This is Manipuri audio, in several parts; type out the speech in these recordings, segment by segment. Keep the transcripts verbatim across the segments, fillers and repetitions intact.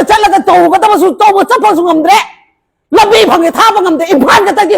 ꯆꯠꯂꯒ ꯇꯧꯒꯗꯕꯁꯨ ꯇꯧꯕ ꯆꯠꯄꯁꯨ ꯉꯝꯗ꯭ꯔꯦ꯫ ꯂꯝꯕꯤ ꯐꯪꯉꯦ ꯊꯥꯕ ꯉꯝꯗꯦ꯫ ꯏꯝꯐꯥꯜ ꯈꯛꯇꯒꯤ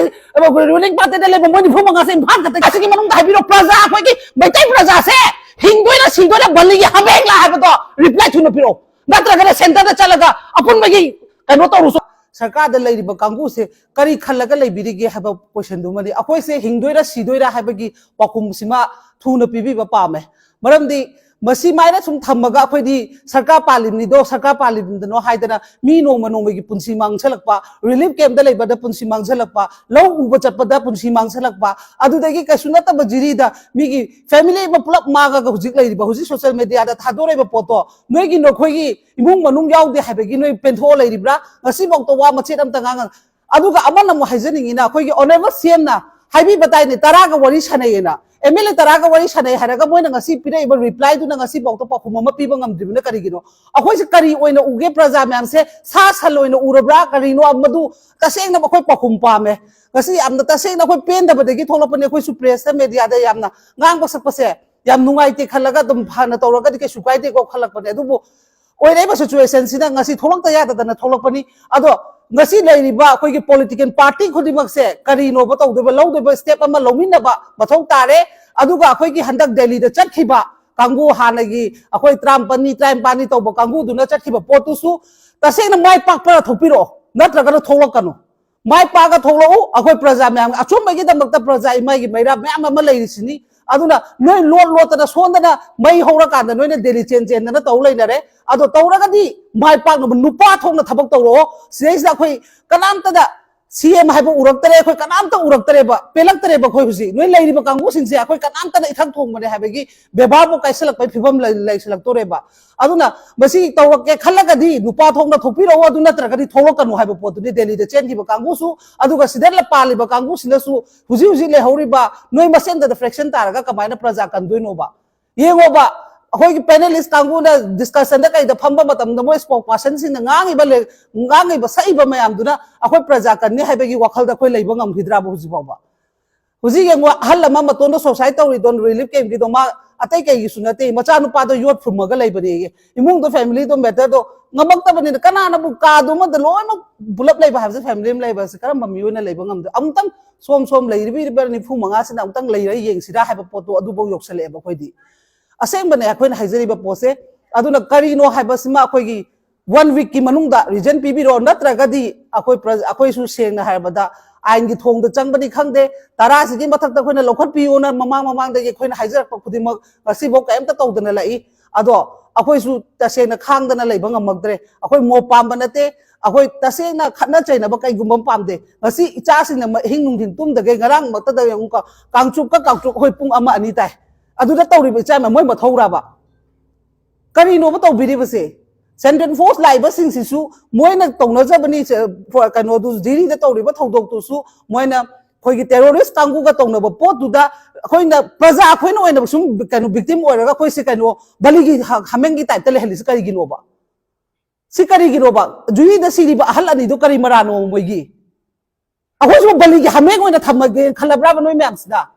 ꯔꯨꯂꯤꯡ ꯄꯥꯔꯇꯤꯗ ꯂꯩꯕ ꯃꯣꯏ ꯅꯤꯐꯨ ꯃꯉꯥꯁꯦ ꯏꯝꯐꯥꯜ ꯈꯛꯇꯒꯤ꯫ ꯑꯁꯤꯒꯤ ꯃꯅꯨꯡꯗ ꯍꯥꯏꯕꯤꯔꯣ, ꯄ꯭ꯔꯖꯥ, ꯑꯩꯈꯣꯏꯒꯤ ꯃꯩꯇꯩ ꯄ꯭ꯔꯖꯥꯁꯦ ꯍꯤꯡꯗꯣꯏꯔ ꯁꯤꯗꯣꯏꯔ, ꯕꯂꯤꯒꯤ ꯍꯥꯃꯦꯡꯂꯥ ꯍꯥꯏꯕꯗꯣ ꯔꯤꯄ꯭ꯂꯥꯏ ꯊꯨꯅ ꯄꯤꯔꯛꯑꯣ, ꯅꯠꯇ꯭ꯔꯒꯅ ꯁꯦꯟꯇꯔꯗ ꯆꯠꯂꯒ ꯑꯄꯨꯟꯕꯒꯤ ꯀꯩꯅꯣ ꯇꯧꯔꯨꯁꯨ꯫ ꯁꯔꯀꯥꯔꯗ ꯂꯩꯔꯤꯕ ꯀꯥꯡꯕꯨꯁꯦ ꯀꯔꯤ ꯈꯜꯂꯒ ꯂꯩꯕꯤꯔꯤꯒꯦ ꯍꯥꯏꯕ ꯀꯣꯏꯁꯟꯗꯨꯃꯗꯤ ꯑꯩꯈꯣꯏꯁꯦ ꯍꯤꯡꯗꯣꯏꯔ ꯁꯤꯗꯣꯏꯔ ꯍꯥꯏꯕꯒꯤ ꯄꯥꯎꯈꯨꯝꯁꯤꯃ ꯊꯨꯅ ꯄꯤꯕꯤꯕ ꯄꯥꯝꯃꯦ꯫ ꯃꯔꯝꯗꯤ ꯃꯁꯤꯃꯥꯏꯅ ꯁꯨꯝ ꯊꯝꯃꯒ ꯑꯩꯈꯣꯏꯗꯤ ꯁꯔꯀꯥꯔ ꯄꯥꯜꯂꯤꯕꯅꯤꯗꯣ, ꯁꯔꯀꯥꯔ ꯄꯥꯜꯂꯤꯕꯅꯤꯗꯅꯣ ꯍꯥꯏꯗꯅ ꯃꯤ ꯅꯣꯡꯃ ꯅꯣꯡꯃꯒꯤ ꯄꯨꯟꯁꯤ ꯃꯥꯡꯁꯜꯂꯛꯄ, ꯔꯤꯂꯤꯐ ꯀꯦꯝꯞꯇ ꯂꯩꯕꯗ ꯄꯨꯟꯁꯤ ꯃꯥꯡꯁꯜꯂꯛꯄ, ꯂꯧ ꯎꯕ ꯆꯠꯄꯗ ꯄꯨꯟꯁꯤ ꯃꯥꯡꯁꯜꯂꯛꯄ, ꯑꯗꯨꯗꯒꯤ ꯀꯩꯁꯨ ꯅꯠꯇꯕ ꯖꯤꯔꯤꯗ ꯃꯤꯒꯤ ꯐꯦꯃꯤꯂꯤ ꯑꯃ ꯄꯨꯂꯞ ꯃꯥꯡꯉꯒ ꯍꯧꯖꯤꯛ ꯂꯩꯔꯤꯕ, ꯍꯧꯖꯤꯛ ꯁꯣꯁꯤꯌꯦꯜ ꯃꯦꯗꯤꯌꯥꯗ ꯊꯥꯗꯣꯔꯛꯏꯕ ꯄꯣꯠꯇꯣ ꯅꯣꯏꯒꯤ, ꯅꯈꯣꯏꯒꯤ ꯏꯃꯨꯡ ꯃꯅꯨꯡ ꯌꯥꯎꯗꯦ ꯍꯥꯏꯕꯒꯤ ꯅꯣꯏ ꯄꯦꯟꯊꯣꯛꯑ ꯂꯩꯔꯤꯕ꯭ꯔꯥ? ꯉꯁꯤꯐꯥꯎꯗ ꯋꯥ ꯃꯆꯦꯠ ꯑꯝꯇ ꯉꯥꯡꯉ-, ꯑꯗꯨꯒ ꯑꯃꯅ ꯑꯃꯨꯛ ꯍꯥꯏꯖꯅꯤꯡꯉꯤꯅ, ꯑꯩꯈꯣꯏꯒꯤ ꯑꯣꯅꯔꯦꯕꯜ ꯁꯤ ꯑꯦꯝꯅ ꯍꯥꯏꯕꯤꯕ ꯇꯥꯏꯅꯦ, ꯇꯔꯥꯒ ꯋꯥꯔꯤ ꯁꯥꯟꯅꯩꯌꯦꯅ, ꯑꯦꯝ ꯑꯦꯜ ꯑꯦ ꯇꯔꯥꯒ ꯋꯥꯔꯤ ꯁꯥꯟꯅꯩ ꯍꯥꯏꯔꯒ ꯃꯣꯏꯅ ꯉꯁꯤ ꯄꯤꯔꯛꯏꯕ ꯔꯤꯄ꯭ꯂꯥꯏꯗꯨꯅ ꯉꯁꯤꯐꯥꯎꯗ ꯄꯥꯎꯈꯨꯝ ꯑꯃ ꯄꯤꯕ ꯉꯝꯗ꯭ꯔꯤꯕꯅ ꯀꯔꯤꯒꯤꯅꯣ? ꯑꯩꯈꯣꯏꯁꯦ ꯀꯔꯤ ꯑꯣꯏꯅ ꯎꯒꯦ? ꯄ꯭ꯔꯖꯥ ꯃꯌꯥꯝꯁꯦ ꯁꯥ ꯁꯟ ꯑꯣꯏꯅ ꯎꯔꯕ꯭ꯔꯥ? ꯀꯔꯤꯅꯣ? ꯃꯗꯨ ꯇꯁꯦꯡꯅ ꯑꯩꯈꯣꯏ ꯄꯥꯎꯈꯨꯝ ꯄꯥꯝꯃꯦ꯫ ꯉꯁꯤ ꯌꯥꯝꯅ ꯇꯁꯦꯡꯅ ꯑꯩꯈꯣꯏ ꯄꯦꯟꯗꯕꯗꯒꯤ ꯊꯣꯛꯂꯛꯄꯅꯦ꯫ ꯑꯩꯈꯣꯏꯁꯨ ꯄ꯭ꯔꯦꯁꯇ, ꯃꯦꯗꯤꯌꯥꯗ ꯌꯥꯝꯅ ꯉꯥꯡꯕ ꯁꯛꯄꯁꯦ ꯌꯥꯝ ꯅꯨꯡꯉꯥꯏꯇꯦ ꯈꯜꯂꯒ ꯑꯗꯨꯝ ꯐꯅ ꯇꯧꯔꯒꯗꯤ ꯀꯩꯁꯨ ꯀꯥꯏꯗꯦꯀꯣ ꯈꯜꯂꯛꯄꯅꯦ꯫ ꯑꯗꯨꯕꯨ ꯑꯣꯏꯔꯛꯏꯕ ꯁꯤꯆꯨꯋꯦꯁꯟꯁꯤꯅ ꯉꯁꯤ ꯊꯣꯛꯂꯛꯇ ꯌꯥꯗꯗꯅ ꯊꯣꯛꯂꯛꯄꯅꯤ꯫ ꯑꯗꯣ ꯉꯁꯤ ꯂꯩꯔꯤꯕ ꯑꯩꯈꯣꯏꯒꯤ ꯄꯣꯂꯤꯇꯤꯀꯦꯜ ꯄꯥꯔꯇꯤ ꯈꯨꯗꯤꯡꯃꯛꯁꯦ ꯀꯔꯤꯅꯣꯕ ꯇꯧꯗꯣꯏꯕ, ꯂꯧꯗꯣꯏꯕ ꯁ꯭ꯇꯦꯞ ꯑꯃ ꯂꯧꯃꯤꯟꯅꯕ ꯃꯊꯧ ꯇꯥꯔꯦ꯫ ꯑꯗꯨꯒ ꯑꯩꯈꯣꯏꯒꯤ ꯍꯟꯗꯛ ꯗꯦꯜꯂꯤꯗ ꯆꯠꯈꯤꯕ ꯀꯥꯡꯕꯨ, ꯍꯥꯟꯅꯒꯤ ꯑꯩꯈꯣꯏ ꯇꯔꯥꯃꯥꯄꯟꯅꯤ, ꯇꯔꯥꯅꯤꯄꯥꯟꯅꯤ ꯇꯧꯕ ꯀꯥꯡꯕꯨꯗꯨꯅ ꯆꯠꯈꯤꯕ ꯄꯣꯠꯇꯨꯁꯨ ꯇꯁꯦꯡꯅ ꯃꯥꯏ ꯄꯥꯛꯄ ꯊꯣꯛꯄꯤꯔꯛꯑꯣ, ꯅꯠꯇ꯭ꯔꯒꯅ ꯊꯣꯛꯂꯛꯀꯅꯨ꯫ ꯃꯥꯏ ꯄꯥꯛꯑꯒ ꯊꯣꯛꯂꯛꯎ꯫ ꯑꯩꯈꯣꯏ ꯄ꯭ꯔꯖꯥ ꯃꯌꯥꯝ ꯑꯆꯨꯝꯕꯒꯤꯗꯃꯛꯇ ꯄ꯭ꯔꯖꯥ ꯏꯃꯥꯒꯤ ꯃꯩꯔꯥ ꯃꯌꯥꯝ ꯑꯃ ꯂꯩꯔꯤꯁꯤꯅꯤ꯫ ꯑꯗꯨꯅ ꯅꯣꯏ ꯂꯣꯠ ꯂꯣꯠꯇꯅ ꯁꯣꯟꯗꯅ ꯃꯩ ꯍꯧꯔꯀꯥꯟꯗ ꯅꯣꯏꯅ ꯗꯦꯜꯂꯤ ꯆꯦꯟ ꯆꯦꯟꯗꯅ ꯇꯧ ꯂꯩꯅꯔꯦ꯫ ꯑꯗꯣ ꯇꯧꯔꯒꯗꯤ ꯃꯥꯏ ꯄꯥꯛꯅꯕ ꯅꯨꯄꯥ ꯊꯣꯛꯅ ꯊꯕꯛ ꯇꯧꯔꯛꯑꯣ꯫ ꯁꯤꯗꯩꯁꯤꯗ ꯑꯩꯈꯣꯏ ꯀꯅꯥꯝꯇꯗ ꯁꯤ ꯑꯦꯝ ꯍꯥꯏꯕ ꯎꯔꯛꯇꯔꯦ, ꯑꯩꯈꯣꯏ ꯀꯅꯥꯝꯇ ꯎꯔꯛꯇꯔꯦꯕ, ꯄꯦꯜꯂꯛꯇꯔꯦꯕ꯫ ꯑꯩꯈꯣꯏ ꯍꯧꯖꯤꯛ ꯅꯣꯏ ꯂꯩꯔꯤꯕ ꯀꯥꯡꯕꯨꯁꯤꯡꯁꯦ ꯑꯩꯈꯣꯏ ꯀꯅꯥꯝꯇꯅ ꯏꯊꯛ ꯊꯣꯡꯕꯅꯦ ꯍꯥꯏꯕꯒꯤ ꯕꯦꯕꯥꯔꯕꯨ ꯀꯥꯏꯁꯜꯂꯛꯄꯒꯤ ꯐꯤꯕꯝ ꯂꯩ-, ꯂꯩꯁꯜꯂꯛꯇꯣꯔꯦꯕ꯫ ꯑꯗꯨꯅ ꯃꯁꯤ ꯇꯧꯔꯛꯀꯦ ꯈꯜꯂꯒꯗꯤ ꯅꯨꯄꯥ ꯊꯣꯛꯅ ꯊꯣꯛꯄꯤꯔꯛꯑꯣ, ꯑꯗꯨ ꯅꯠꯇ꯭ꯔꯒꯗꯤ ꯊꯣꯛꯂꯛꯀꯅꯨ ꯍꯥꯏꯕ ꯄꯣꯠꯇꯨꯅꯤ ꯗꯦꯜꯂꯤꯗ ꯆꯦꯟꯈꯤꯕ ꯀꯥꯡꯕꯨꯁꯨ, ꯑꯗꯨꯒ ꯁꯤꯗ ꯄꯥꯜꯂꯤꯕ ꯀꯥꯡꯕꯨꯁꯤꯅꯁꯨ ꯍꯧꯖꯤꯛ ꯍꯧꯖꯤꯛ ꯂꯩꯍꯧꯔꯤꯕ ꯅꯣꯏ ꯃꯁꯦꯟꯗꯗ ꯐ꯭ꯔꯦꯛꯁꯟ ꯇꯥꯔꯒ ꯀꯃꯥꯏꯅ ꯄ꯭ꯔꯖꯥ ꯀꯟꯗꯣꯏꯅꯣꯕ? ꯌꯦꯡꯉꯣꯕ, ꯑꯩꯈꯣꯏꯒꯤ ꯄꯦꯅꯦꯂꯤꯁ ꯀꯥꯡꯕꯨꯅ ꯗꯤꯁꯀꯁꯟꯗ ꯀꯩꯗ ꯐꯝꯕ ꯃꯇꯝꯗ ꯃꯣꯏ ꯁ꯭ꯄꯣꯛ ꯄꯥꯔꯁꯟꯁꯤꯡꯅ ꯉꯥꯡꯉꯤꯕ ꯂꯦ-, ꯉꯥꯡꯉꯤꯕ ꯁꯛꯏꯕ ꯃꯌꯥꯝꯗꯨꯅ ꯑꯩꯈꯣꯏ ꯄ꯭ꯔꯖꯥ ꯀꯟꯅꯤ ꯍꯥꯏꯕꯒꯤ ꯋꯥꯈꯜꯗ ꯑꯩꯈꯣꯏ ꯂꯩꯕ ꯉꯝꯈꯤꯗ꯭ꯔꯕ ꯍꯧꯖꯤꯛ ꯐꯥꯎꯕ? ꯍꯧꯖꯤꯛ ꯌꯦꯡꯉꯣ, ꯑꯍꯜ ꯑꯃ ꯃꯇꯣꯟꯗ ꯁꯨꯁꯥꯏꯠ ꯇꯧꯔꯤꯗꯣ ꯔꯤꯂꯤꯐ ꯀꯦꯝꯞꯀꯤꯗꯣ, ꯃꯥ ꯑꯇꯩ ꯀꯩꯒꯤꯁꯨ ꯅꯠꯇꯦ, ꯃꯆꯥꯅꯨꯄꯥꯗꯣ ꯌꯣꯠ ꯐꯨꯝꯃꯒ ꯂꯩꯕꯅꯦ꯫ ꯏꯃꯨꯡꯗꯣ, ꯐꯦꯃꯤꯂꯤꯗꯣ, ꯃꯦꯇꯔꯗꯣ ꯉꯝꯃꯛꯇꯕꯅꯤꯅ, ꯀꯅꯥꯅꯕꯨ ꯀꯥꯗꯨꯃꯗ ꯂꯣꯏꯅꯃꯛ ꯄꯨꯂꯞ ꯂꯩꯕ ꯍꯥꯏꯕꯁꯦ, ꯐꯦꯃꯤꯂꯤ ꯑꯃ ꯂꯩꯕ ꯍꯥꯏꯕꯁꯦ ꯀꯔꯝꯕ ꯃꯤꯑꯣꯏꯅ ꯂꯩꯕ ꯉꯝꯗꯣꯏ? ꯑꯃꯨꯛꯇꯪ ꯁꯣꯝ ꯁꯣꯝ ꯂꯩꯔꯤꯕ ꯅꯤꯐꯨ ꯃꯉꯥꯁꯤꯅ ꯑꯃꯨꯛꯇꯪ ꯂꯩꯔ ꯌꯦꯡꯁꯤꯔꯥ ꯍꯥꯏꯕ ꯄꯣꯠꯇꯣ ꯑꯗꯨꯐꯥꯎ ꯌꯧꯁꯜꯂꯛꯑꯦꯕ ꯑꯩꯈꯣꯏꯗꯤ꯫ ꯑꯁꯦꯡꯕꯅꯦ ꯑꯩꯈꯣꯏꯅ ꯍꯥꯏꯖꯔꯤꯕ ꯄꯣꯠꯁꯦ꯫ ꯑꯗꯨꯅ ꯀꯔꯤꯅꯣ ꯍꯥꯏꯕꯁꯤꯃ ꯑꯩꯈꯣꯏꯒꯤ ꯋꯥꯟ ꯋꯤꯛꯀꯤ ꯃꯅꯨꯡꯗ ꯔꯤꯖꯟ ꯄꯤꯕꯤꯔꯣ, ꯅꯠꯇ꯭ꯔꯒꯗꯤ ꯑꯩꯈꯣꯏ ꯄ꯭ꯔ-, ꯑꯩꯈꯣꯏꯁꯨ ꯁꯦꯡꯅ ꯍꯥꯏꯔꯕꯗ ꯑꯥꯏꯟꯒꯤ ꯊꯣꯡꯗ ꯆꯪꯕꯅꯤ ꯈꯪꯗꯦ, ꯇꯔꯥꯁꯤꯒꯤ ꯃꯊꯛꯇ ꯑꯩꯈꯣꯏꯅ ꯂꯧꯈꯠꯄꯤꯌꯣꯅ ꯃꯃꯥꯡ ꯃꯃꯥꯡꯗꯒꯤ ꯑꯩꯈꯣꯏꯅ ꯍꯥꯏꯖꯔꯛꯄ ꯈꯨꯗꯤꯡꯃꯛ ꯉꯁꯤꯐꯥꯎ ꯀꯔꯤꯝꯇ ꯇꯧꯗꯅ ꯂꯥꯛꯏ꯫ ꯑꯗꯣ ꯑꯩꯈꯣꯏꯁꯨ ꯇꯁꯦꯡꯅ ꯈꯥꯡꯗꯅ ꯂꯩꯕ ꯉꯝꯃꯛꯇ꯭ꯔꯦ꯫ ꯑꯩꯈꯣꯏ ꯃꯣꯞ ꯄꯥꯝꯕ ꯅꯠꯇꯦ, ꯑꯩꯈꯣꯏ ꯇꯁꯦꯡꯅ ꯈꯠꯅ ꯆꯩꯅꯕ ꯀꯩꯒꯨꯝꯕ ꯑꯃ ꯄꯥꯝꯗꯦ꯫ ꯉꯁꯤ ꯏꯆꯥꯁꯤꯡꯅ ꯃ-, ꯑꯍꯤꯡ ꯅꯨꯡꯊꯤꯟ ꯇꯨꯝꯗꯒꯩ ꯉꯔꯥꯡ ꯃꯛꯇꯗ ꯌꯦꯡꯉꯨꯀꯣ, ꯀꯥꯡꯆꯨꯞꯀ ꯀꯥꯡꯆꯨꯞ ꯑꯩꯈꯣꯏ ꯄꯨꯡ ꯑꯃ ꯑꯅꯤ ꯇꯥꯏ꯫ ꯑꯗꯨꯗ ꯇꯧꯔꯤꯕ ꯏꯆꯥ ꯃꯌꯥꯝ ꯃꯣꯏ ꯃꯊꯧꯔꯕ? ꯀꯔꯤꯅꯣꯕ ꯇꯧꯕꯤꯔꯤꯕꯁꯦ? ꯁꯦꯟꯇ꯭ꯔꯦꯜ ꯐꯣꯔꯁ ꯂꯥꯛꯏꯕꯁꯤꯡꯁꯤꯁꯨ ꯃꯣꯏꯅ ꯇꯧꯅꯖꯕꯅꯤ꯫ ꯁꯦ-, ꯐꯣ-, ꯀꯩꯅꯣꯗꯨ, ꯖꯤꯔꯤꯗ ꯇꯧꯔꯤꯕ ꯊꯧꯗꯣꯛꯇꯨꯁꯨ ꯃꯣꯏꯅ ꯑꯩꯈꯣꯏꯒꯤ ꯇꯦꯔꯣꯔꯤꯁ ꯀꯥꯡꯕꯨꯒ ꯇꯧꯅꯕ ꯄꯣꯠꯇꯨꯗ ꯑꯩꯈꯣꯏꯅ ꯄ꯭ꯔꯖꯥ ꯑꯩꯈꯣꯏꯅ ꯑꯣꯏꯅ ꯁꯨꯝ ꯀꯩꯅꯣ ꯚꯤꯛꯇꯤꯝ ꯑꯣꯏꯔꯒ ꯑꯩꯈꯣꯏꯁꯦ ꯀꯩꯅꯣ ꯕꯂꯤꯒꯤ ꯍ-, ꯍꯥꯃꯦꯡꯒꯤ ꯇꯥꯏꯞꯇ ꯂꯩꯍꯜꯂꯤꯁꯤ ꯀꯔꯤꯒꯤꯅꯣꯕ? ꯁꯤ ꯀꯔꯤꯒꯤꯅꯣꯕ? ꯖꯨꯔꯤꯗ ꯁꯤꯔꯤꯕ ꯑꯍꯜ ꯑꯅꯤꯗꯨ ꯀꯔꯤ ꯃꯔꯥꯅꯣ ꯃꯣꯏꯒꯤ? ꯑꯩꯈꯣꯏꯁꯨ ꯕꯂꯤꯒꯤ ꯍꯥꯃꯦꯡ ꯑꯣꯏꯅ ꯊꯝꯃꯒꯦ ꯈꯜꯂꯕ꯭ꯔꯥꯕ ꯅꯣꯏ ꯃꯌꯥꯝꯁꯤꯅ?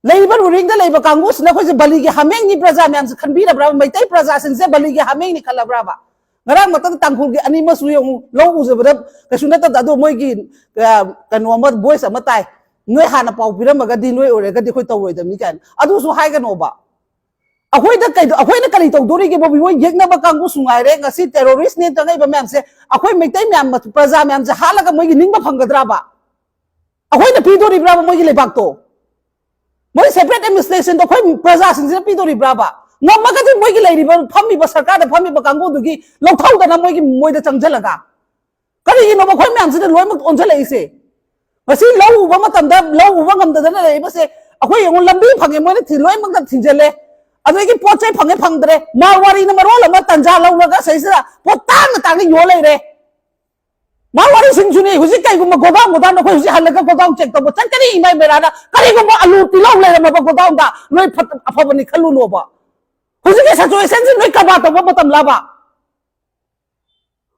ꯂꯩꯔꯤꯕ ꯔꯨꯂꯤꯡꯗ ꯂꯩꯕ ꯀꯥꯡꯕꯨꯁꯤꯅ ꯑꯩꯈꯣꯏꯁꯦ ꯕꯂꯤꯒꯤ ꯍꯥꯃꯦꯡꯅꯤ ꯄ꯭ꯔꯖꯥ ꯃꯌꯥꯝꯁꯦ ꯈꯟꯕꯤꯔꯕ꯭ꯔꯥꯕ? ꯃꯩꯇꯩ ꯄ꯭ꯔꯖꯥꯁꯤꯡꯁꯦ ꯕꯂꯤꯒꯤ ꯍꯥꯃꯦꯡꯅꯤ ꯈꯜꯂꯕ꯭ꯔꯥꯕ? ꯉꯔꯥꯡ ꯃꯇꯝ ꯇꯥꯡꯈꯨꯜꯒꯤ ꯑꯅꯤ ꯑꯃꯁꯨ ꯌꯦꯡꯉꯨ, ꯂꯧ ꯎꯖꯕꯗ ꯀꯩꯁꯨ ꯅꯠꯇꯕꯗ, ꯑꯗꯣ ꯃꯣꯏꯒꯤ, ꯑ, ꯀꯩꯅꯣ ꯑꯃ, ꯚꯣꯏꯁ ꯑꯃ ꯇꯥꯏ, "ꯅꯣꯏ ꯍꯥꯟꯅ ꯄꯥꯎ ꯄꯤꯔꯝꯃꯒꯗꯤ ꯅꯣꯏ ꯑꯣꯏꯔꯒꯗꯤ ꯑꯩꯈꯣꯏ ꯇꯧꯔꯣꯏꯗꯕꯅꯤ" ꯀꯥꯏꯅ ꯑꯗꯨꯁꯨ ꯍꯥꯏꯒꯅꯣꯕ꯫ ꯑꯩꯈꯣꯏꯗ ꯀꯩꯗꯣ, ꯑꯩꯈꯣꯏꯅ ꯀꯔꯤ ꯇꯧꯗꯣꯔꯤꯒꯦꯕ? ꯃꯤꯑꯣꯏ ꯌꯦꯛꯅꯕ ꯀꯥꯡꯕꯨꯁꯨ ꯉꯥꯏꯔꯦ, ꯉꯁꯤ ꯇꯦꯔꯣꯔꯤꯁꯅꯦ ꯆꯪꯉꯛꯏꯕ ꯃꯌꯥꯝꯁꯦ, ꯑꯩꯈꯣꯏ ꯃꯩꯇꯩ ꯃꯌꯥꯝ, ꯄ꯭ꯔꯖꯥ ꯃꯌꯥꯝꯁꯦ ꯍꯥꯠꯂꯒ ꯃꯣꯏꯒꯤ ꯅꯤꯡꯕ ꯐꯪꯒꯗ꯭ꯔꯥꯕ? ꯑꯩꯈꯣꯏꯅ ꯄꯤꯗꯣꯔꯤꯕ꯭ꯔꯥꯕ ꯃꯣꯏꯒꯤ ꯂꯩꯕꯥꯛꯇꯣ? ꯃꯣꯏ ꯁꯦꯄꯔꯦꯠ ꯑꯦꯗꯃꯤꯅꯤꯁꯇ꯭ꯔꯦꯁꯟꯗꯣ ꯑꯩꯈꯣꯏ ꯄ꯭ꯔꯖꯥꯁꯤꯡꯁꯤꯅ ꯄꯤꯗꯣꯔꯤꯕ꯭ꯔꯥꯕ? ꯉꯝꯃꯒꯗꯤ ꯃꯣꯏꯒꯤ ꯂꯩꯔꯤꯕ, ꯐꯝꯃꯤꯕ ꯁꯔꯀꯥꯔꯗ ꯐꯝꯃꯤꯕ ꯀꯥꯡꯕꯨꯗꯨꯒꯤ ꯂꯧꯊꯧꯗꯅ ꯃꯣꯏꯒꯤ, ꯃꯣꯏꯗ ꯆꯪꯁꯤꯜꯂꯒ꯫ ꯀꯔꯤꯒꯤꯅꯣꯕ ꯑꯩꯈꯣꯏ ꯃꯌꯥꯝꯁꯤꯅ ꯂꯣꯏꯅꯃꯛ ꯑꯣꯟꯁꯤꯜꯂꯛꯏꯁꯦ? ꯉꯁꯤ ꯂꯧ ꯎꯕ ꯃꯇꯝꯗ ꯂꯧ ꯎꯕ ꯉꯝꯗꯗꯅ ꯂꯩꯔꯤꯕꯁꯦ, ꯑꯩꯈꯣꯏ ꯌꯦꯡꯉꯨ, ꯂꯝꯕꯤ ꯐꯪꯉꯦ, ꯃꯣꯏꯅ ꯊꯤ-, ꯂꯣꯏꯅꯃꯛꯇ ꯊꯤꯡꯖꯤꯜꯂꯦ꯫ ꯑꯗꯒꯤ ꯄꯣꯠ ꯆꯩ ꯐꯪꯉꯦ ꯐꯪꯗ꯭ꯔꯦ, ꯃꯥꯔꯋꯥꯔꯤꯅ ꯃꯔꯣꯜ ꯑꯃ ꯇꯟꯖꯥ ꯂꯧꯔꯒ ꯁꯤꯗꯩꯁꯤꯗ ꯄꯣꯠ ꯇꯥꯡꯅ ꯇꯥꯡꯅ ꯌꯣꯜ ꯂꯩꯔꯦ꯫ ꯃꯥꯔꯋꯥꯔꯤꯁꯤꯡꯁꯨꯅꯦ ꯍꯧꯖꯤꯛ ꯀꯩꯒꯨꯝꯕ ꯒꯣꯗꯥꯎꯟ, ꯒꯣꯗꯥꯎꯟꯗ ꯑꯩꯈꯣꯏ ꯍꯧꯖꯤꯛ ꯍꯜꯂꯒ ꯒꯣꯗꯥꯎꯟ ꯆꯦꯛ ꯇꯧꯕ ꯆꯠꯀꯅꯤ, ꯏꯃꯥ ꯏꯕꯦꯔꯥꯅ ꯀꯔꯤꯒꯨꯝꯕ ꯑꯂꯨ ꯇꯤꯜꯍꯧ ꯂꯩꯔꯝꯃꯕ ꯒꯣꯗꯥꯎꯟꯗ ꯅꯣꯏ ꯐꯠ-, ꯑꯐꯕꯅꯤ ꯈꯜꯂꯨꯅꯣꯕ꯫ ꯍꯧꯖꯤꯛꯀꯤ ꯁꯤꯆꯨꯋꯦꯁꯟꯁꯤ ꯅꯣꯏ ꯀꯔꯕꯥꯔ ꯇꯧꯕ ꯃꯇꯝꯂꯕ?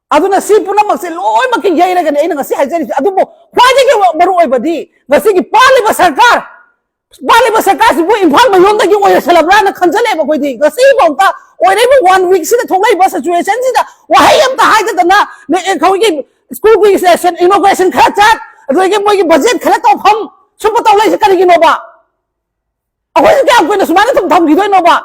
ꯑꯗꯨꯅ ꯁꯤ ꯄꯨꯝꯅꯃꯛꯁꯦ ꯂꯣꯏꯅꯃꯛꯀꯤ ꯌꯩꯔꯒꯅꯤ ꯑꯩꯅ ꯉꯁꯤ ꯍꯥꯏꯖꯔꯤꯁꯦ꯫ ꯑꯗꯨꯕꯨ ꯈ꯭ꯋꯥꯏꯗꯒꯤ ꯃꯔꯨ ꯑꯣꯏꯕꯗꯤ ꯉꯁꯤꯒꯤ ꯄꯥꯜꯂꯤꯕ ꯁꯔꯀꯥꯔ, ꯄꯥꯜꯂꯤꯕ ꯁꯔꯀꯥꯔꯁꯤꯕꯨ ꯏꯝꯐꯥꯜ ꯃꯌꯣꯟꯗꯒꯤ ꯑꯣꯏꯔꯁꯜꯂꯕ꯭ꯔꯥꯅ ꯈꯟꯖꯜꯂꯦꯕ ꯑꯩꯈꯣꯏꯗꯤ꯫ ꯉꯁꯤꯐꯥꯎꯗ ꯑꯣꯏꯔꯛꯏꯕ ꯋꯥꯟ ꯋꯤꯛꯁꯤꯗ ꯊꯣꯛꯂꯛꯏꯕ ꯁꯤꯆꯨꯋꯦꯁꯟꯁꯤꯗ ꯋꯥꯍꯩ ꯑꯝꯇ ꯍꯥꯏꯗꯗꯅ, ꯅ-, ꯑꯩꯈꯣꯏꯒꯤ ꯁ꯭ꯀꯨꯜꯒꯤ ꯁꯦꯁꯟ, ꯏꯅꯣꯒ꯭ꯔꯦꯁꯟ ꯈꯔ ꯆꯠ, ꯑꯗꯨꯗꯒꯤ ꯃꯣꯏꯒꯤ ꯕꯖꯦꯠ ꯈꯔ ꯇꯧꯐꯝ, ꯁꯨꯝꯕ ꯇꯧ ꯂꯩꯁꯦ ꯀꯔꯤꯒꯤꯅꯣꯕ? ꯑꯩꯈꯣꯏꯁꯦ ꯀꯌꯥꯝ ꯀꯨꯏꯅ ꯁꯨꯃꯥꯏꯅ ꯁꯨꯝ ꯊꯝꯈꯤꯗꯣꯏꯅꯣꯕ?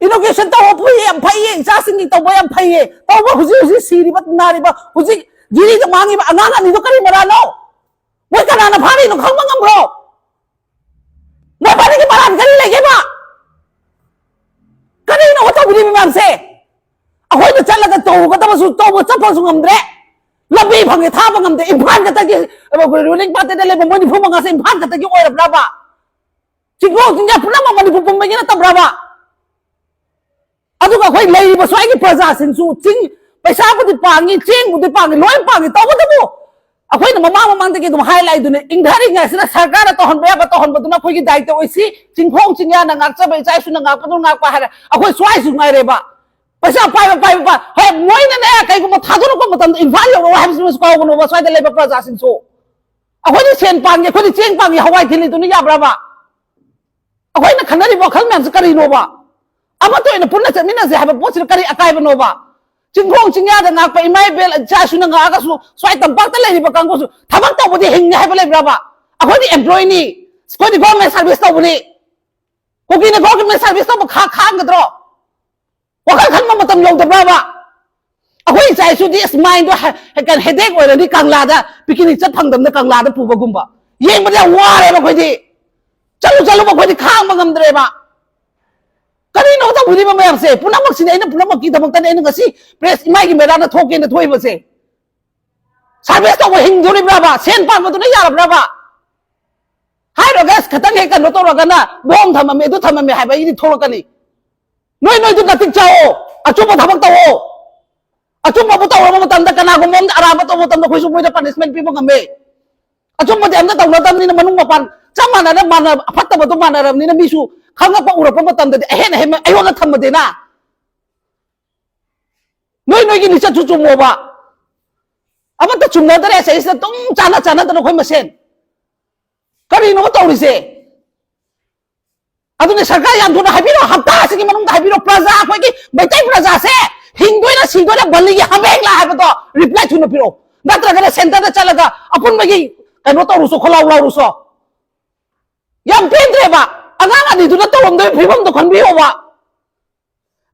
ꯏꯅꯣꯒ꯭ꯔꯦꯁꯟ ꯇꯧꯕ ꯌꯥꯝ ꯐꯩꯌꯦ, ꯏꯆꯥꯁꯤꯡꯒꯤ ꯇꯧꯕ ꯌꯥꯝ ꯐꯩꯌꯦ, ꯇꯧꯕ ꯍꯧꯖꯤꯛ ꯍꯧꯖꯤꯛ ꯁꯤꯔꯤꯕ ꯅꯥꯔꯤꯕ ꯍꯧꯖꯤꯛ ꯖꯤꯔꯤꯗ ꯃꯥꯡꯉꯤꯕ ꯑꯉꯥꯡ ꯑꯅꯤꯗꯣ ꯀꯔꯤ ꯃꯔꯥꯅꯣ? ꯃꯣꯏ ꯀꯅꯥꯅ ꯐꯥꯔꯤꯅꯣ ꯈꯪꯕ ꯉꯝꯕ꯭ꯔꯣ? ꯃꯣꯏ ꯐꯥꯔꯤꯒꯤ ꯃꯔꯥꯟ ꯀꯔꯤ ꯂꯩꯒꯦꯕ? ꯀꯔꯤꯅꯣ ꯇꯧꯕꯤꯔꯤꯕ ꯃꯌꯥꯝꯁꯦ? ꯑꯩꯈꯣꯏꯅ ꯆꯠꯂꯒ ꯇꯧꯒꯗꯕꯁꯨ ꯇꯧꯕ ꯆꯠꯄꯁꯨ ꯉꯝꯗ꯭ꯔꯦ, ꯂꯝꯕꯤ ꯐꯪꯉꯦ ꯊꯥꯕ ꯉꯝꯗꯦ꯫ ꯏꯝꯐꯥꯜ ꯈꯛꯇꯒꯤ ꯔꯨꯂꯤꯡ ꯄꯥꯔꯇꯤꯗ ꯂꯩꯕ ꯃꯣꯏ ꯅꯤꯐꯨ ꯃꯉꯥꯁꯦ ꯏꯝꯐꯥꯜ ꯈꯛꯇꯒꯤ ꯑꯣꯏꯔꯕ꯭ꯔꯕ? ꯆꯤꯡꯈꯣꯡ ꯆꯤꯡꯌꯥ ꯄꯨꯝꯅꯃꯛ ꯃꯅꯤꯄꯨꯔ ꯄꯨꯝꯕꯒꯤ ꯅꯠꯇꯕ꯭ꯔꯕ? ꯑꯗꯨꯒ ꯑꯩꯈꯣꯏ ꯂꯩꯔꯤꯕ ꯁ꯭ꯋꯥꯏꯒꯤ ꯄ꯭ꯔꯖꯥꯁꯤꯡꯁꯨ ꯆꯤꯡ, ꯄꯩꯁꯥꯕꯨꯗꯤ ꯄꯥꯡꯉꯤ, ꯆꯦꯡꯕꯨꯗꯤ ꯄꯥꯡꯉꯤ, ꯂꯣꯏ ꯄꯥꯡꯉꯤ, ꯇꯧꯕꯇꯕꯨ ꯑꯩꯈꯣꯏꯅ ꯃꯃꯥꯡ ꯃꯃꯥꯡꯗꯒꯤ ꯑꯗꯨꯝ ꯍꯥꯏ ꯂꯥꯛꯏꯗꯨꯅꯤ, ꯏꯪꯊꯔꯤꯉꯩꯁꯤꯗ ꯁꯔꯀꯥꯔꯅ ꯇꯧꯍꯟꯕ ꯌꯥꯕ ꯇꯧꯍꯟꯕꯗꯨꯅ ꯑꯩꯈꯣꯏꯒꯤ ꯗꯥꯏꯇ ꯑꯣꯏꯁꯤ, ꯆꯤꯡꯈꯣꯡ ꯆꯤꯡꯌꯥꯅ ꯉꯥꯛꯆꯕ, ꯏꯆꯥ ꯏꯁꯨꯅ ꯉꯥꯛꯄꯗꯨꯅ ꯉꯥꯛꯄ ꯍꯥꯏꯔꯦ꯫ ꯑꯩꯈꯣꯏ ꯁ꯭ꯋꯥꯏꯁꯨ ꯉꯥꯏꯔꯦꯕ, ꯄꯩꯁꯥ ꯄꯥꯏꯕ ꯄꯥꯏꯕ ꯄꯥꯏ-, ꯍꯣꯏ, ꯃꯣꯏꯅꯅꯦ ꯀꯩꯒꯨꯝꯕ ꯊꯥꯗꯣꯔꯛꯄ ꯃꯇꯝꯗ ꯏꯝꯐꯥꯜ ꯌꯧꯔꯛꯑꯣ ꯍꯥꯏꯕꯁꯤꯃꯁꯨ ꯀꯥꯎꯒꯅꯣꯕ, ꯁ꯭ꯋꯥꯏꯗ ꯂꯩꯕ ꯄ꯭ꯔꯖꯥꯁꯤꯡꯁꯨ꯫ ꯑꯩꯈꯣꯏꯗꯤ ꯁꯦꯟ ꯄꯥꯡꯒꯦ, ꯑꯩꯈꯣꯏꯗꯤ ꯆꯦꯡ ꯄꯥꯡꯒꯦ, ꯍꯋꯥꯏ ꯊꯤꯜꯂꯤꯗꯨꯅ ꯌꯥꯕ꯭ꯔꯕ? ꯑꯩꯈꯣꯏꯅ ꯈꯟꯅꯔꯤꯕ ꯋꯥꯈꯜ ꯃꯌꯥꯝꯁꯦ ꯀꯔꯤꯅꯣꯕ? ꯑꯃꯠꯇ ꯑꯣꯏꯅ ꯄꯨꯟꯅ ꯆꯠꯃꯤꯟꯅꯁꯦ ꯍꯥꯏꯕ ꯄꯣꯠꯁꯤꯗ ꯀꯔꯤ ꯑꯀꯥꯏꯕꯅꯣꯕ? ꯆꯤꯡꯈꯣꯡ ꯆꯤꯡꯌꯥꯗ ꯉꯥꯛꯄ ꯏꯃꯥ ꯏꯕꯦꯜ ꯏꯆꯥꯁꯨꯅ ꯉꯥꯛꯑꯒꯁꯨ ꯁ꯭ꯋꯥꯏ ꯇꯝꯄꯥꯛꯇ ꯂꯩꯔꯤꯕ ꯀꯥꯡꯕꯨꯁꯨ ꯊꯕꯛ ꯇꯧꯕꯗꯤ ꯍꯤꯡꯅꯤ ꯍꯥꯏꯕ ꯂꯩꯕ꯭ꯔꯕ? ꯑꯩꯈꯣꯏꯗꯤ ꯑꯦꯝꯄ꯭ꯂꯣꯏꯅꯤ, ꯑꯩꯈꯣꯏꯗꯤ ꯒꯣꯔꯃꯦꯟ ꯁꯥꯔꯚꯤꯁ ꯇꯧꯕꯅꯤ꯫ ꯀꯨꯀꯤꯅ ꯒꯣꯔꯃꯦꯟ ꯁꯥꯔꯚꯤꯁ ꯇꯧꯕ ꯈꯥ-, ꯈꯥꯡꯒꯗ꯭ꯔꯣ? ꯋꯥꯈꯜ ꯈꯟꯕ ꯃꯇꯝ ꯌꯧꯗꯕ꯭ꯔꯕ? ꯑꯩꯈꯣꯏ ꯏꯆꯥ ꯏꯁꯨꯗꯤ ꯑꯁ ꯃꯥꯏꯟꯗꯣ ꯍꯦ-, ꯍꯦ-, ꯀꯩꯅꯣ, ꯍꯦꯗꯦꯛ ꯑꯣꯏꯔꯅꯤ ꯀꯪꯂꯥꯗ ꯄꯤꯀꯤꯅꯤꯛ ꯆꯠ ꯐꯪꯗꯕꯅ ꯀꯪꯂꯥꯗ ꯄꯨꯕꯒꯨꯝꯕ꯫ ꯌꯦꯡꯕꯗ ꯌꯥꯝ ꯋꯥꯔꯦꯕ ꯑꯩꯈꯣꯏꯗꯤ꯫ ꯆꯠꯂꯨ ꯆꯠꯂꯨꯕ ꯑꯩꯈꯣꯏꯗꯤ ꯈꯥꯡꯕ ꯉꯝꯗ꯭ꯔꯦꯕ꯫ ꯀꯔꯤꯅꯣ ꯇꯧꯕꯤꯔꯤꯕ ꯃꯌꯥꯝꯁꯦ? ꯄꯨꯝꯅꯃꯛꯁꯤꯅꯦ ꯑꯩꯅ ꯄꯨꯝꯅꯃꯛꯀꯤꯗꯃꯛꯇꯅꯦ ꯑꯩꯅ ꯉꯁꯤ ꯄ꯭ꯔꯦꯁ ꯏꯃꯥꯏꯒꯤ ꯃꯦꯗꯥꯝꯗ ꯊꯣꯛꯀꯦꯅ ꯊꯣꯛꯏꯕꯁꯦ꯫ ꯁꯥꯔꯚꯤꯁ ꯇꯧꯕ ꯍꯤꯡꯗꯣꯔꯤꯕ꯭ꯔꯕ? ꯁꯦꯟ ꯄꯥꯟꯕꯗꯨꯅ ꯌꯥꯔꯕ꯭ꯔꯕ? ꯍꯥꯏꯔꯨꯔꯒ ꯑꯁ ꯈꯤꯇꯪ ꯍꯦꯛ ꯀꯩꯅꯣ ꯇꯧꯔꯒꯅ ꯕꯣꯝ ꯊꯝꯃꯝꯃꯦ, ꯑꯗꯨ ꯊꯝꯃꯝꯃꯦ ꯍꯥꯏꯕ ꯑꯩꯗꯤ ꯊꯣꯛꯂꯛꯀꯅꯤ꯫ ꯅꯣꯏ ꯅꯣꯏꯗꯨ ꯅꯇꯤꯛ ꯆꯥꯎꯑꯣ, ꯑꯆꯨꯝꯕ ꯊꯕꯛ ꯇꯧꯑꯣ꯫ ꯑꯆꯨꯝꯕꯕꯨ ꯇꯧꯔꯕ ꯃꯇꯝꯗ ꯀꯅꯥꯒꯨꯝꯕ ꯑꯃꯅ ꯑꯔꯥꯟꯕ ꯇꯧꯕ ꯃꯇꯝꯗ ꯑꯩꯈꯣꯏꯁꯨ ꯃꯣꯏꯗ ꯄꯅꯤꯁꯃꯦꯟ ꯄꯤꯕ ꯉꯝꯃꯦ꯫ ꯑꯆꯨꯝꯕꯗꯤ ꯑꯝꯇ ꯇꯧꯅꯗꯕꯅꯤꯅ ꯃꯅꯨꯡ ꯃꯄꯥꯟ ꯆꯞ ꯃꯥꯟꯅꯅ ꯃꯥꯟꯅ ꯑꯐꯠꯇꯕꯗꯣ ꯃꯥꯟꯅꯔꯕꯅꯤꯅ ꯃꯤꯁꯨ ꯈꯪꯉꯛꯄ ꯎꯔꯛꯄ ꯃꯇꯝꯗꯗꯤ ꯑꯍꯦꯟ ꯑꯍꯦꯟꯕ ꯑꯩꯉꯣꯟꯗ ꯊꯝꯃꯗꯦꯅ꯫ ꯅꯣꯏ ꯅꯣꯏꯒꯤ ꯂꯤꯆꯠꯁꯨ ꯆꯨꯝꯃꯣꯕ꯫ ꯑꯃꯠꯇ ꯆꯨꯝꯅꯗꯔꯦ ꯁꯤꯁꯤꯗ ꯑꯗꯨꯝ ꯆꯥꯟꯅ ꯆꯥꯟꯅꯗꯅ ꯑꯩꯈꯣꯏ ꯃꯁꯦꯟ꯫ ꯀꯔꯤꯅꯣ ꯇꯧꯔꯤꯁꯦ? ꯑꯗꯨꯅ ꯁꯔꯀꯥꯔ ꯌꯥꯝ ꯊꯨꯅ ꯍꯥꯏꯕꯤꯔꯣ, ꯍꯞꯇꯥ ꯑꯁꯤꯒꯤ ꯃꯅꯨꯡꯗ ꯍꯥꯏꯕꯤꯔꯣ, ꯄ꯭ꯔꯖꯥ, ꯑꯩꯈꯣꯏꯒꯤ ꯃꯩꯇꯩ ꯄ꯭ꯔꯖꯥꯁꯦ ꯍꯤꯡꯗꯣꯏꯅ ꯁꯤꯗꯣꯏꯅ ꯕꯜꯂꯤꯒꯤ ꯍꯥꯃꯦꯡꯂꯥ ꯍꯥꯏꯕꯗꯣ ꯔꯤꯄ꯭ꯂꯥꯏ ꯊꯨꯅ ꯄꯤꯔꯛꯑꯣ꯫ ꯅꯠꯇ꯭ꯔꯒꯅ ꯁꯦꯟꯇꯔꯗ ꯆꯠꯂꯒ ꯑꯄꯨꯟꯕꯒꯤ ꯀꯩꯅꯣ ꯇꯧꯔꯨꯁꯣ, ꯈꯣꯜꯂꯥꯎ ꯂꯥꯎꯔꯨꯁꯣ꯫ ꯌꯥꯝ ꯄꯦꯟꯗ꯭ꯔꯦꯕ꯫ ꯑꯉꯥꯡ ꯑꯅꯤꯗꯨꯅ ꯇꯧꯔꯝꯗꯣꯏ ꯐꯤꯕꯝꯗꯣ ꯈꯟꯕꯤꯌꯣꯕ꯫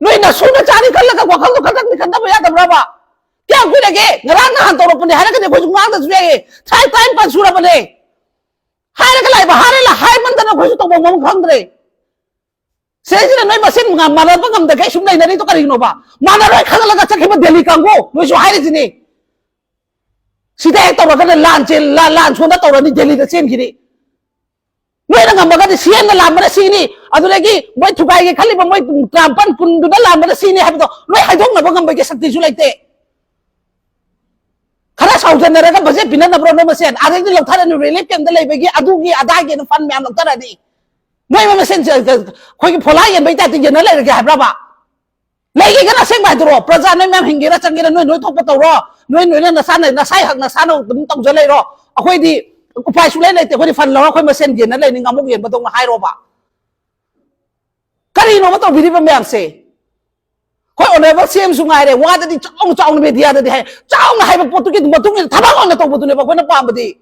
ꯅꯣꯏ ꯅꯁꯨ ꯅꯆꯥꯅꯤ ꯈꯜꯂꯒ ꯋꯥꯈꯜꯗꯣ ꯈꯛꯇꯪꯗꯤ ꯈꯟꯊꯕ ꯌꯥꯗꯕ꯭ꯔꯕ? ꯀꯌꯥꯝ ꯀꯨꯏꯔꯒꯦ? ꯉꯔꯥꯡ ꯅꯍꯥꯟ ꯇꯧꯔꯛꯄꯅꯦ ꯍꯥꯏꯔꯒꯗꯤ ꯑꯩꯈꯣꯏꯁꯨ ꯉꯥꯡꯗꯁꯨ ꯌꯥꯏꯌꯦ꯫ ꯊꯥꯏ ꯇꯔꯥꯅꯤꯄꯥꯟ ꯁꯨꯔꯕꯅꯦ꯫ ꯍꯥꯏꯔꯒ ꯂꯥꯛꯏꯕ, ꯍꯥꯏꯔꯦ ꯂꯥ-, ꯍꯥꯏꯃꯟꯗꯅ ꯑꯩꯈꯣꯏꯁꯨ ꯇꯧꯐꯝ ꯑꯃ ꯈꯪꯗ꯭ꯔꯦ꯫ ꯁꯤꯗꯩꯁꯤꯗ ꯅꯣꯏ ꯃꯁꯦꯟ ꯃꯥꯟꯅꯕ ꯉꯝꯗꯒꯩ ꯁꯨꯝ ꯂꯩꯅꯔꯤꯗꯣ ꯀꯔꯤꯒꯤꯅꯣꯕ? ꯃꯥꯟꯅꯔꯣꯏ ꯈꯪꯍꯜꯂꯒ ꯆꯠꯈꯤꯕ ꯗꯦꯜꯂꯤ ꯀꯥꯡꯕꯨ ꯅꯣꯏꯁꯨ ꯍꯥꯏꯔꯤꯁꯤꯅꯤ꯫ ꯁꯤꯗ ꯍꯦꯛ ꯇꯧꯔꯒꯅ ꯂꯥꯟ ꯆꯦꯟ-, ꯂꯥꯟ, ꯂꯥꯟ ꯁꯣꯝꯗ ꯇꯧꯔꯅꯤ, ꯗꯦꯜꯂꯤꯗ ꯆꯦꯟꯈꯤꯅꯤ꯫ ꯅꯣꯏꯅ ꯉꯝꯃꯒꯗꯤ ꯁꯤ ꯑꯦꯝꯅ ꯂꯥꯟꯕꯅ ꯁꯤꯅꯤ, ꯑꯗꯨꯗꯒꯤ ꯃꯣꯏ ꯊꯨꯒꯥꯏꯒꯦ ꯈꯜꯂꯤꯕ ꯃꯣꯏ ꯇꯔꯥꯃꯥꯄꯟ ꯀꯨꯟꯗꯨꯅ ꯂꯥꯟꯕꯅ ꯁꯤꯅꯤ ꯍꯥꯏꯕꯗꯣ ꯂꯣꯏ ꯍꯥꯏꯗꯣꯛꯅꯕ ꯉꯝꯕꯒꯤ ꯁꯛꯇꯤꯁꯨ ꯂꯩꯇꯦ꯫ ꯈꯔ ꯁꯥꯎꯖꯟꯅꯔꯒ ꯕꯖꯦꯠ ꯄꯤꯅꯅꯕ꯭ꯔꯣ ꯅꯣꯏ ꯃꯁꯦꯟ? ꯑꯗꯩꯗꯤ ꯂꯧꯊꯔꯅꯤ, ꯔꯤꯂꯤꯐ ꯀꯦꯝꯞꯇ ꯂꯩꯕꯒꯤ ꯑꯗꯨꯒꯤ ꯑꯗꯥꯒꯤꯅ ꯐꯟ ꯃꯌꯥꯝ ꯂꯧꯊꯔꯅꯤ꯫ ꯅꯣꯏ ꯃꯁꯦꯟ ꯆ-, ꯆ-, ꯑꯩꯈꯣꯏꯒꯤ ꯐꯣꯂꯥ ꯌꯦꯟꯕꯩ ꯇꯥꯏꯞꯇ ꯌꯦꯟꯅ ꯂꯩꯔꯒꯦ ꯍꯥꯏꯕ꯭ꯔꯕ? ꯂꯩꯒꯦꯒꯅ ꯑꯁꯦꯡꯕ ꯍꯥꯏꯗꯣꯔꯛꯑꯣ꯫ ꯄ꯭ꯔꯖꯥ ꯅꯣꯏ ꯃꯌꯥꯝ ꯍꯤꯡꯒꯦꯔꯥ ꯆꯪꯒꯦꯔꯥ ꯅꯣꯏ ꯅꯣꯏ ꯊꯣꯛꯄ ꯇꯧꯔꯣ꯫ ꯅꯣꯏ ꯅꯣꯏꯅ ꯅꯁꯥꯅ, ꯅꯁꯥꯏ ꯍꯛ ꯅꯁꯥꯅ ꯑꯗꯨꯝ ꯇꯧꯖ ꯂꯩꯔꯣ꯫ ꯑꯩꯈꯣꯏꯗꯤ ꯎꯄꯥꯏ ꯁꯨꯡꯂꯩ ꯂꯩꯇꯦ꯫ ꯑꯩꯈꯣꯏꯗꯤ ꯐꯟ ꯂꯧꯔ ꯑꯩꯈꯣꯏ ꯃꯁꯦꯟ ꯌꯦꯟꯅ ꯂꯩꯅꯤ, ꯉꯥꯃꯨꯛ ꯌꯦꯟꯕꯗꯧꯅ ꯍꯥꯏꯔꯣꯕ꯫ ꯀꯔꯤꯅꯣꯕ ꯇꯧꯕꯤꯔꯤꯕ ꯃꯌꯥꯝꯁꯦ? ꯑꯩꯈꯣꯏ ꯑꯣꯅꯔꯦꯕꯜ ꯁꯤ ꯑꯦꯝꯁꯨ ꯉꯥꯏꯔꯦ, ꯋꯥꯗꯗꯤ ꯆꯥꯎꯅ ꯆꯥꯎꯅ ꯃꯦꯗꯤꯌꯥꯗꯗꯤ ꯍꯥꯏ, ꯆꯥꯎꯅ ꯍꯥꯏꯕ ꯄꯣꯠꯇꯨꯒꯤ ꯃꯇꯨꯡ ꯏꯟꯅ ꯊꯕꯛ ꯑꯣꯏꯅ ꯇꯧꯕꯗꯨꯅꯦꯕ ꯑꯩꯈꯣꯏꯅ ꯄꯥꯝꯕꯗꯤ꯫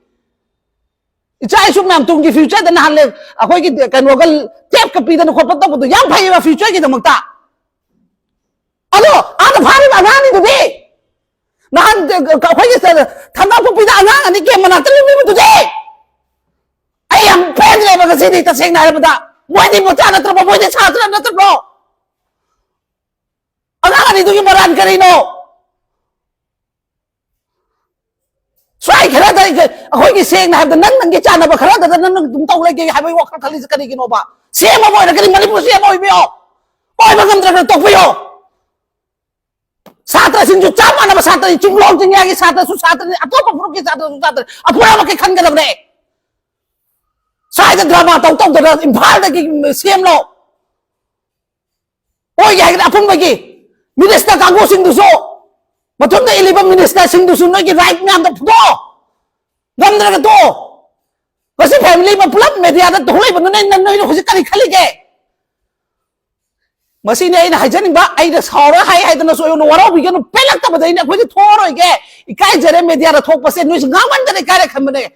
ꯏꯆꯥ ꯏꯁꯨ ꯃꯌꯥꯝ ꯇꯨꯡꯒꯤ ꯐ꯭ꯌꯨꯆꯔꯗ ꯅꯍꯥꯟ ꯂꯦ-, ꯑꯩꯈꯣꯏꯒꯤ ꯀꯩꯅꯣꯒ ꯇꯦꯞꯀ ꯄꯤꯗꯅ ꯈꯣꯠꯄ ꯇꯧꯕꯗꯣ ꯌꯥꯝ ꯐꯩꯌꯦꯕ ꯐ꯭ꯌꯨꯆꯔꯒꯤꯗꯃꯛꯇ꯫ ꯑꯗꯣ ꯑꯥꯗ ꯐꯥꯔꯤꯕ ꯑꯉꯥꯡꯅꯤꯗꯨꯗꯤ ꯅꯍꯥꯟ ꯑꯩꯈꯣꯏꯒꯤ ꯊꯝꯕꯥꯜ ꯄꯨꯈ꯭ꯔꯤꯗ ꯑꯉꯥꯡ ꯑꯅꯤ ꯀꯦꯝ ꯃꯅꯥꯛꯇ ꯂꯦꯞꯂꯤꯕꯗꯨꯗꯤ ꯑꯩ ꯌꯥꯝ ꯄꯦꯟꯗ꯭ꯔꯦꯕ ꯉꯁꯤꯗꯤ꯫ ꯇꯁꯦꯡꯅ ꯍꯥꯏꯔꯕꯗ ꯃꯣꯏꯗꯤ ꯃꯆꯥ ꯅꯠꯇ꯭ꯔꯕꯣ? ꯃꯣꯏꯗꯤ ꯁꯥꯇ꯭ꯔ ꯅꯠꯇ꯭ꯔꯕ꯭ꯔꯣ? ꯑꯉꯥꯡ ꯑꯅꯤꯗꯨꯒꯤ ꯃꯔꯥꯟ ꯀꯔꯤꯅꯣ? ꯁ꯭ꯋꯥꯏ ꯈꯔꯗ ꯑꯩꯈꯣꯏꯒꯤ ꯁꯦꯡꯅ ꯍꯥꯏꯕꯗ ꯅꯪ ꯅꯪꯒꯤ ꯆꯥꯟꯅꯕ ꯈꯔꯗ ꯅꯪ ꯑꯗꯨꯝ ꯇꯧ ꯂꯩꯒꯦ ꯍꯥꯏꯕꯒꯤ ꯋꯥꯈꯜ ꯈꯜꯂꯤꯁꯦ ꯀꯔꯤꯒꯤꯅꯣꯕ? ꯁꯤ ꯑꯦꯝ ꯑꯃ ꯑꯣꯏꯔꯒꯗꯤ ꯃꯅꯤꯄꯨꯔ ꯁꯤ ꯑꯦꯝ ꯑꯣꯏꯕꯤꯌꯣ, ꯑꯣꯏꯕ ꯉꯝꯗ꯭ꯔꯒꯅ ꯇꯣꯛꯄꯤꯌꯣ꯫ ꯁꯥꯇ꯭ꯔꯁꯤꯡꯁꯨ ꯆꯞ ꯃꯥꯟꯅꯕ ꯁꯥꯇ꯭ꯔꯅꯤ, ꯆꯤꯡꯂꯣꯟ ꯆꯤꯡꯌꯥꯒꯤ ꯁꯥꯇ꯭ꯔꯁꯨ ꯁꯥꯇ꯭ꯔꯅꯤ, ꯑꯇꯣꯞꯄ ꯐꯨꯔꯨꯞꯀꯤ ꯁꯥꯇ꯭ꯔꯁꯨ ꯁꯥꯇ꯭ꯔꯅꯤ, ꯑꯄꯨꯝꯕꯃꯛꯀꯤ ꯈꯟꯒꯗꯕꯅꯦ꯫ ꯁ꯭ꯋꯥꯏꯗ ꯗ꯭ꯔꯃꯥ ꯇꯧ ꯇꯧꯗꯅ ꯏꯝꯐꯥꯜꯗꯒꯤ ꯁꯤ ꯑꯦꯝ ꯂꯧ, ꯑꯣꯏꯒꯦ ꯍꯥꯏꯔꯒꯗꯤ ꯑꯄꯨꯟꯕꯒꯤ ꯃꯤꯅꯤꯁꯇꯔ ꯀꯥꯡꯕꯨꯁꯤꯡꯗꯨꯁꯨ, ꯃꯊꯨꯟꯗ ꯏꯜꯂꯤꯕ ꯃꯤꯅꯤꯁꯇꯔꯁꯤꯡꯗꯨꯁꯨ ꯅꯣꯏꯒꯤ ꯔꯥꯏꯠ ꯃꯌꯥꯝꯗꯣ ꯐꯨꯗꯣꯛꯑꯣ꯫ ꯉꯝꯗ꯭ꯔꯒ ꯇꯣꯛꯑꯣ꯫ ꯃꯁꯤ ꯐꯦꯃꯤꯂꯤ ꯑꯃ ꯄꯨꯂꯞ ꯃꯦꯗꯤꯌꯥꯗ ꯊꯣꯛꯂꯛꯏꯕꯅꯤꯅ ꯅ- ꯅꯣꯏꯅ ꯍꯧꯖꯤꯛ ꯀꯔꯤ ꯈꯜꯂꯤꯒꯦ? ꯃꯁꯤꯅꯤ ꯑꯩꯅ ꯍꯥꯏꯖꯅꯤꯡꯕ꯫ ꯑꯩꯅ ꯁꯥꯎꯔ ꯍꯥꯏ ꯍꯥꯏꯗꯅꯁꯨ ꯑꯩꯉꯣꯟꯗ ꯋꯥꯔꯧꯕꯤꯒꯅꯨ꯫ ꯄꯦꯜꯂꯛꯇꯕꯗ ꯑꯩꯅ ꯑꯩꯈꯣꯏꯗꯤ ꯊꯣꯛꯑꯔꯣꯏꯒꯦ, ꯏꯀꯥꯏꯖꯔꯦ꯫ ꯃꯦꯗꯤꯌꯥꯗ ꯊꯣꯛꯄꯁꯦ ꯅꯣꯏꯁꯨ ꯉꯥꯡꯃꯟꯗꯅ ꯏꯀꯥꯏꯔꯦ ꯈꯟꯕꯅꯦ꯫